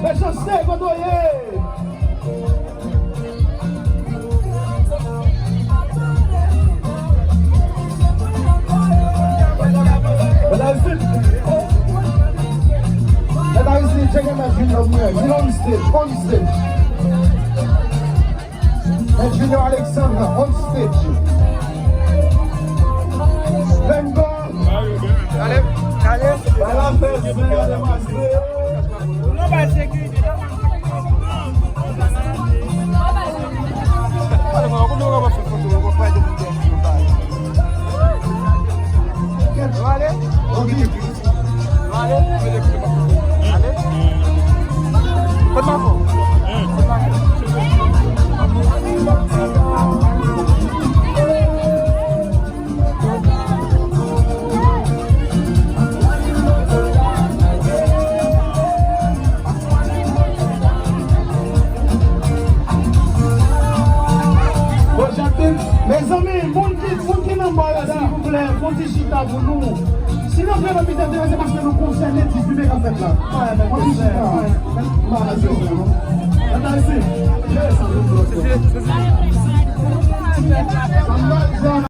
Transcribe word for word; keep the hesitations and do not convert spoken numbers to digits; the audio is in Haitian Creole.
Mechanste, kote w ye? Mèt Aristide, mèt Aristide, check out Junior, man. Vin on stage, on stage. Mèt Junior Alexandre, on stage. Vengo. Ale, ale. Ba la fè zen, ale pase. Nou bay sekirite. Ale. Ale. Ale. Kot Mafo? Kot Mafo? Mezanmi, moun ki, moun ki nan bò yo, silvouplè, fon ti chita pou nou. Si nou vle nan mitan teren, se paske nou konsène, dizuit me k ap fèt la. Fon ti chita. Mèt Aristide.